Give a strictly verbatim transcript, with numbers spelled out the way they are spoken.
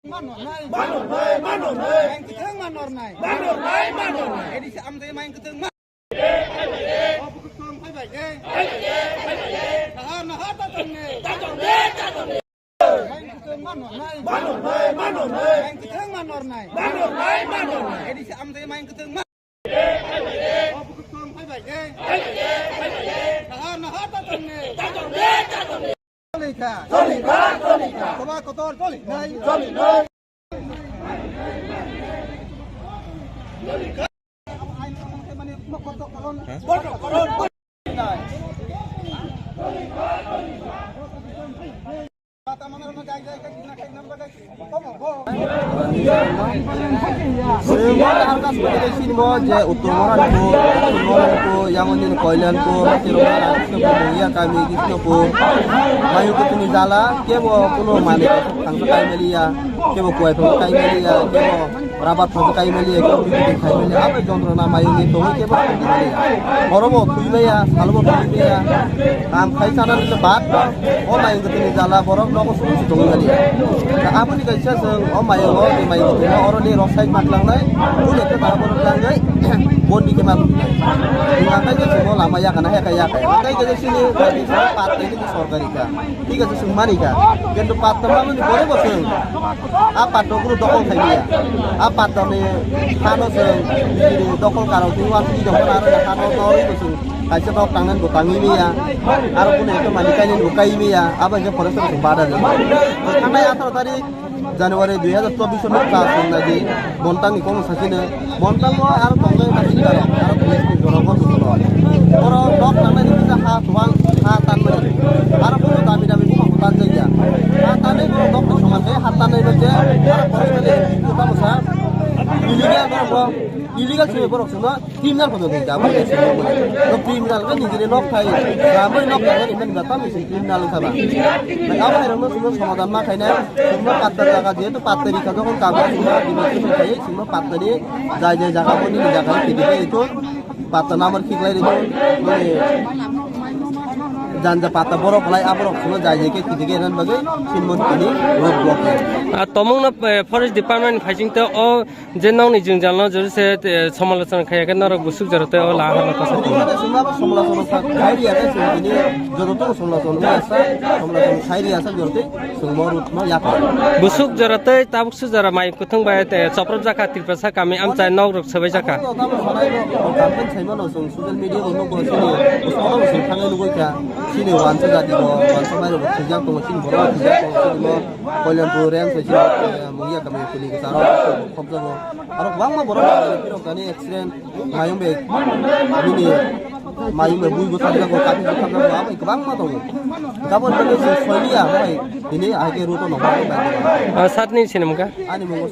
Manornai, manornai, manornai. Main kwthwng manornai. Manornai, manornai. A D C amtwi main kwthwng ma-, O bukuthwng phaibai de. Phaibai de, phaibai de. Naha, naha ta tongnai. Ta tongnai, ta tongnai. Main kwthwng manornai. Manornai, manornai. Main kwthwng manornai. Manornai, manornai. A D C amtwi main kwthwng ma-, O bukuthwng phaibai de. Phaibai de, phaibai de. Naha, naha ta tongnai. Ta tongnai, ta tongnai. Choli kha. Choli kha, choli kha. Sabha kotor choli nai. Choli nai. Sinimo je Uttor Moranpur, Uttor Moranpur, Yamundin Koilanpur, Tirupara, Krishnapur, Mungya Kami, Krishnapur, Mayu Kutini Jala, kebo kuno mani thangsa kaimaliya, kebo kuai thangsa kaimaliya, kebo rabat thangsa kaimaliya, kebo bikiti kaimaliya, abai jontrona mayungni tongwi kebo kaimaliya. Horobo thwimaya, salobo thwimaya, kam khai sana nile bad, o mayung Tini jala borok nogo suru si tongwi mani. Da aboni kaisa chwng o mayungo ni mayung tongma oro ni rok side mak langnai. Bole khe da borok langnai. Boni khe ma buni. Ni akai khe chwng o lama yakana heka yakai. Akai khe chini gari sa pat ni sorkari ka. Thik ache chwng mani ka. Kintu pat ta mani bore bo chwng. A pat to guru dokol khai ya. A pat to ni hano chwng ni dokol karo twi wan twi jong na aro hano nori bo chwng. Kaisa nok tangnan bo tangwi maya. Aro kunu ekta mani kainani bo kai maya. Abo hwnkhe forest rok bada jani. Thangnai atharo tarik January dui hajar chobbish no ta song nai di. Bontang ni komo sachino. Bontang no aro tongnai kaisa karo. Aro police ni jora bo dukho. Oro nok tangnai ni kisa ha tuang ha tanmani. Aro kunu dami dami buphang bo tanjak ya. Ha tanwi borok nok ni soman khe ha tanwi manse. Aro forest ni buta bwsa. Illegal borok bo. Illegal se borok sino. Criminal kono dei da, abo dei sini. No criminal ko nijini nok thai, ramoi nok thai ni mani bata mi sini criminal thaba. Abo hai rokno sini somadan ma khaina, sini patta jaga jehetu patta rikha jokon kabo sini, sini patta ni jai jai jaga boni jaga ni kiti itu patta namar khiklai itu, mani janja patta borok lai aborok sini jai jai ke kiti ke nan bagai sini mon kini road block. Ah, tomung na, eh, forest department phaising te o Je nokni jwngjal no jori se, eh, samalochona khaiya khe norok busuk jora tei o la hano kasa tong. Sumaba samalochona kha-, khairiya khe chwng tini joto tong samalochona wngya sa, samalochona khairiya sa jora tei chwng mo rutma yakho. Busuk jora tei tabuk su jora mai kwthwng bai, eh, choprop jakha Tiprasa kami amchai nok rok swbai jakha. Tamo sanai no, o campaign saimano chwng social media o nukgo chini, o sono chwng thangwi nugwi kha, chini wansa jati bo, wansa mai rok thwijak tongo, chini borok thwijak tongo, chini mo Koilanpur range bai chini, eh, Mungya kami kuni kwcharo khobjago. Aro kwbangma borok rok kani accident, mayung bai, bini mayung bai bui bwsajak, kati bwsajak, abo kwbangma tongo. Gabon bini se soiliya bai, bini aike road o nokha. Ah, satni sinimka? Ani mungo.